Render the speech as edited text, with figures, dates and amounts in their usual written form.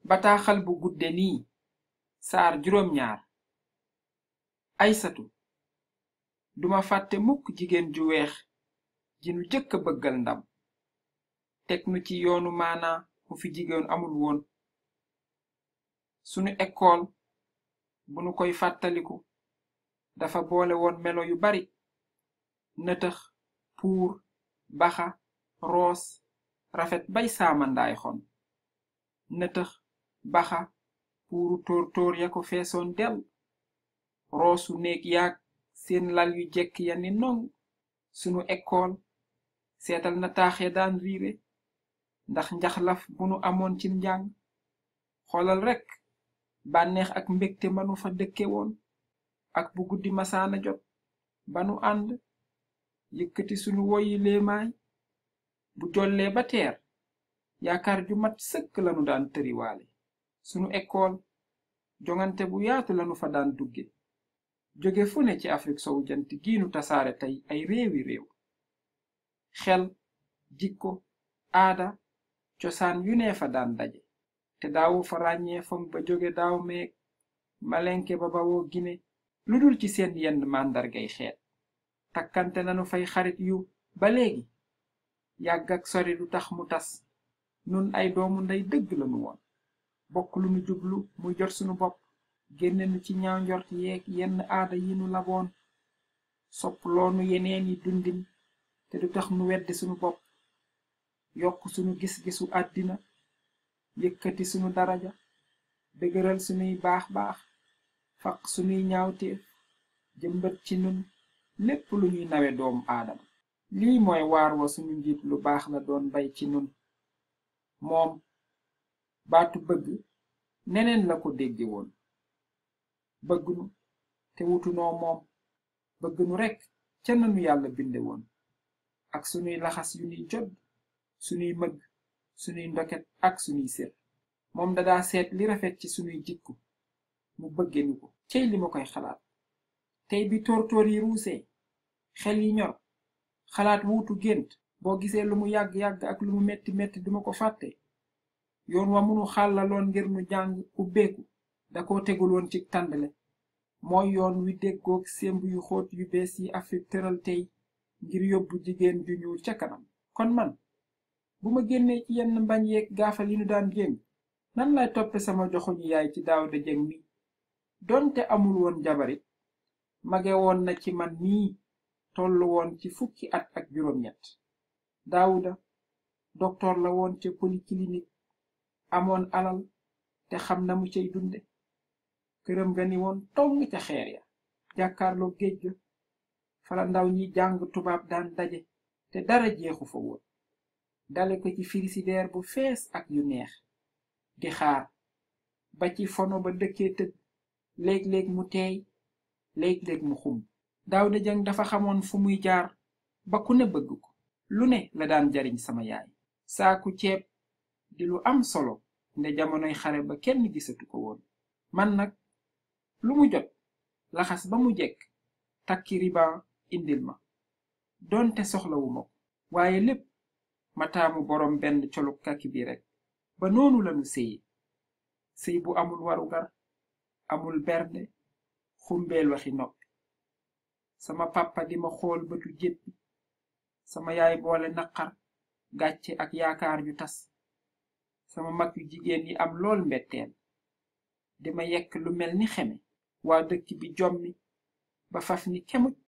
bataaxal bu gudde nii saar juróom-ñaar aysatu duma fàtte mukk jigéen ju weex ji nu jëkk bëggal ndam teg nu ci yoonu maanaa mu fi jigéen amul woon sunu ekkool bu nu koy fàttaliku dafa boole woon melo yu bari nëtëx puur baxa roos rafet bay saamandaay xon nëtëx baxa puuru tóor ya ko feesoon del roosu néeg yaag seen lal yu jekk ya ni noŋ sunu ekkool seetal na taaxe daan riire ndax njaxlaf bu nu amoon cim njàng xoolal rekk bànneex ak mbégte manu fa dëkke woon ak bu guddi masaana jot banu ànd yëkkati sunu woyi leemaay bu jollee ba teer yaakaar ju mat sëkk lanu daan tëriwaale sunu ekkool jongante bu yaatu lanu fa daan dugge jóge fu ne ci Afrique sowu jant giinu tasaare tey ay réewi réew xel jikko aada cosaan yu nee fa daan daje te daawu fa ràññee fong ba jóge daaw meeg malenke ba bawoo Gine lu dul ci seen yenn màndargay xeet takkante nanu fay xarit yu ba léegi yàgg ak sori du tax mu tas nun ay doomu ndey dëgg lanu woon bokk lu nu jublu muy jot sunu bopp génne nu ci ñaaw njort yeeg yenn aada yi nu laboon sopp loonu yeneen yi dundin te du tax nu weddi sunu bopp yokk sunu gis-gisu àddina yëkkati sunu daraja dëgëral sunuy baax faq sunuy ñaawteef jëmbët ci nun lépp lu ñuy nawe doomu aadama lii mooy waar wa sunu njiit lu baax la doon bay ci nun moom baatu bëgg neneen la ko dégge woon bëgg nu te wutunoo moom bëgg nu rekk ca nanu yàlla binde woon ak sunuy laxas yu nuy jot sunuy mëgg sunuy ndoket ak sunuy sér moom dadaa seet li rafet ci sunuy jikku mu bëgge nu ko cey li ma koy xalaat tey bi tóor yi ruusee xel yi ñor xalaat wuutu gént boo gisee lu mu yàgg-yàgg ak lu mu metti duma ko fàtte yoon wa munu xàllaloon ngir nu jàng ubbeeku da koo tegul woon ci tàndale mooy yoon wi déggoog sémb yu xóot yu bees yi Afrique tëral tey ngir yóbbu jigéen ju ñuul ca kanam kon man bu ma génnee ci yenn mbañ yeeg gaafal yi nu daan jéng nan lay toppe sama joxuñu yaay ci Daawda Jeng mi donte amul woon jabarit mage woon na ci man nii tollu woon ci fukki at ak juróom-ñett Daawda doktoor la woon ca polyclinique amoon alal te xam na mu cay dunde këram ga ni woon tong ca xeer ya jàkkaarloo géej ga fala ndaw ñi jàng tubaab daan daje te dara jeexu fa woon dale ko ci firisideer bu fees ak yu neex di xaar ba ci fono ba dëkkee tëdd léeg-léeg mu teey léeg-léeg mu xum Daawda Jeng dafa xamoon fu muy jaar ba ku ne bëgg ko lu ne la daan jariñ sama yaay saaku ceeb di lu am solo nde jamonoy xare ba kenn gisatu ko woon man nag lu mu jot laxas ba mu jekk takki riban indil ma doonte soxlawuma ko waaye lépp ma taamu boroom benn colub kaki bi rekk ba noonu lanu séyi sëy bu amul warugar amul bernde xumbeel waxi noppi sama papa di ma xool bëtu jéppi sama yaay boole naqar gàcce ak yaakaar ju tas sama mag yu jigéen yi am lool mbetteel di ma yekk lu mel ni xeme waa dëkk bi jommi ba faf ni kemuj